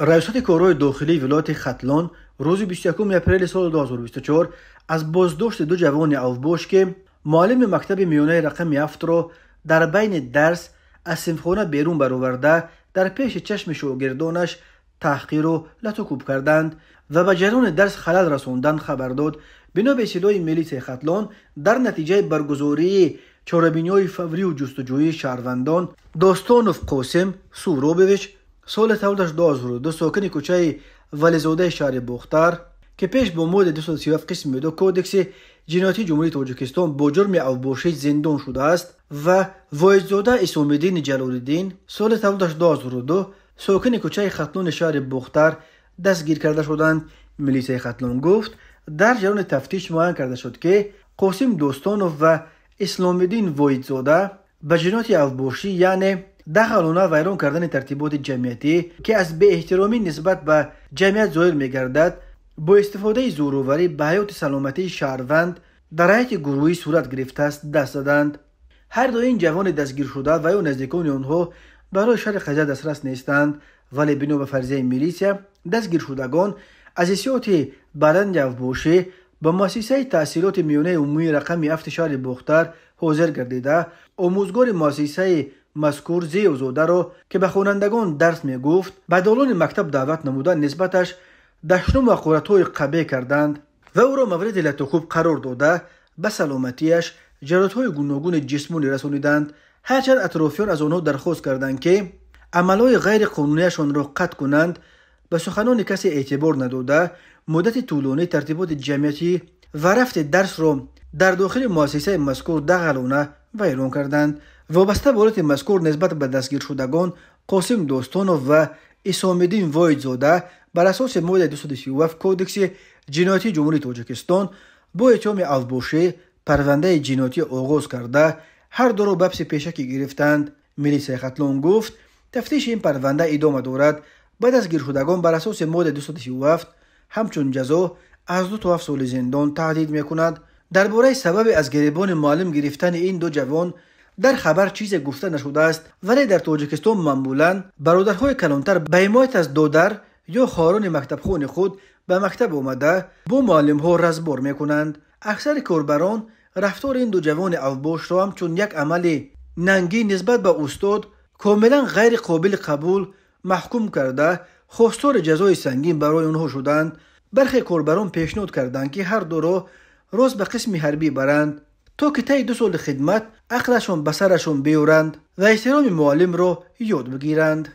Раёсати корҳои дохилии вилояти Хатлон рӯзи 21 апрели соли 2024 аз боздошти ду ҷавони авбош, ки муаллими мактаби миёнаи рақами 7-ро дар байни дарс аз синфхона берун бароварда, дар пеши чашми шогирдонаш таҳқиру латукӯб карданд ва ба ҷараёни дарс халал расонданд, хабар дод. Бино ба истилои милитсияи Хатлон, дар натиҷаи баргузории чорабиниҳои фаврию ҷустуҷӯии шаҳрвандон Достонов Қосим Суробович, соли таваллудаш 2002, сокини кӯчаи Вализодаи шаҳри Бохтар, ки пеш бо моддаи 237 қисми 2 Кодекси ҷиноятии Ҷумҳурии Тоҷикистон бо ҷурми авбошӣ зиндон шудааст, ва Воҳидзода Исомиддини Ҷалолиддин, соли таваллудаш 2002, сокини кӯчаи Хатлони шаҳри Бохтар, дастгир карда шуданд. Милитсияи Хатлон гуфт, дар ҷараёни тафтиш муайян карда шуд, ки Қосим Достонов ва Исломиддин Воҳидзода ба ҷинояти авбошӣ, яъне дағалона вайрон кардани тартиботи ҷамъиятӣ, ки аз беэҳтиромӣ нисбат ба ҷамъият зоҳир мегардад, бо истифодаи зӯроварӣ ба ҳаёти саломатии шаҳрванд дар ҳайати гурӯҳӣ сурат гирифтааст, даст заданд. Ҳар ду ин ҷавони дастгиршуда ва ё наздикони онҳо барои шарҳи қазия дастрас нестанд, вале бино ба фарзияи милитсия, дастгиршудагон аз ҳиссиёти баланди авбошӣ ба муассисаи таҳсилоти миёнаи умумии рақами 7 шаҳри Бохтар ҳозир гардида, омӯзгори муассисаи мазкур Зиёзодаро, ки ба хонандагон дарс мегуфт, ба долони мактаб даъват намуда, нисбаташ дашному ҳақоратҳои қабеҳ карданд ва ӯро мавриди латукӯб қарор дода, ба саломатиаш ҷароҳатҳои гуногуни ҷисмонӣ расониданд. Ҳарчанд атрофиён аз онҳо дархост карданд, ки амалҳои ғайриқонунияшонро қатъ кунанд, ба суханони касе эътибор надода, муддати тӯлонӣ тартиботи ҷамъиятӣ ва рафти дарсро дар дохили муассисаи мазкур дағалона вайрон карданд. Вобаста ба ҳолати мазкур нисбат ба дастгиршудагон Қосим Достонов ва Исомиддин Воҳидзода бар асоси моддаи 237 Кодекси ҷиноятии Ҷумҳурии Тоҷикистон бо иттиҳоми авбошӣ парвандаи ҷиноятӣ оғоз карда, ҳар дуро ба ҳабси пешакӣ гирифтанд. Милитсияи Хатлон гуфт, тафтиши ин парванда идома дорад. Ба дастгиршудагон бар асоси моддаи 237 ҳамчун ҷазо аз 2 то 7 соли зиндон таҳдид мекунад. Дар бораи сабаби аз гиребони муаллим гирифтани ин ду ҷавон дар хабар чизе гуфта нашудааст, вале дар Тоҷикистон маъмулан бародарҳои калонтар ба ҳимоят аз додар ё хоҳарони мактабхони худ ба мактаб омада бо муаллимҳо разбор мекунанд. Аксари корбарон рафтори ин ду ҷавони авбошро ҳамчун як амали нангӣ нисбат ба устод комилан ғайриқобили қабул маҳкум карда, хостори ҷазои сангин барои онҳо шуданд. Бархе корбарон пешниҳод карданд, ки ҳар дуро рост ба қисми ҳарбӣ баранд, то ки таи 2 соли хидмат ақлашон ба сарашон биёранд ва эҳтироми муаллимро ёд бигиранд.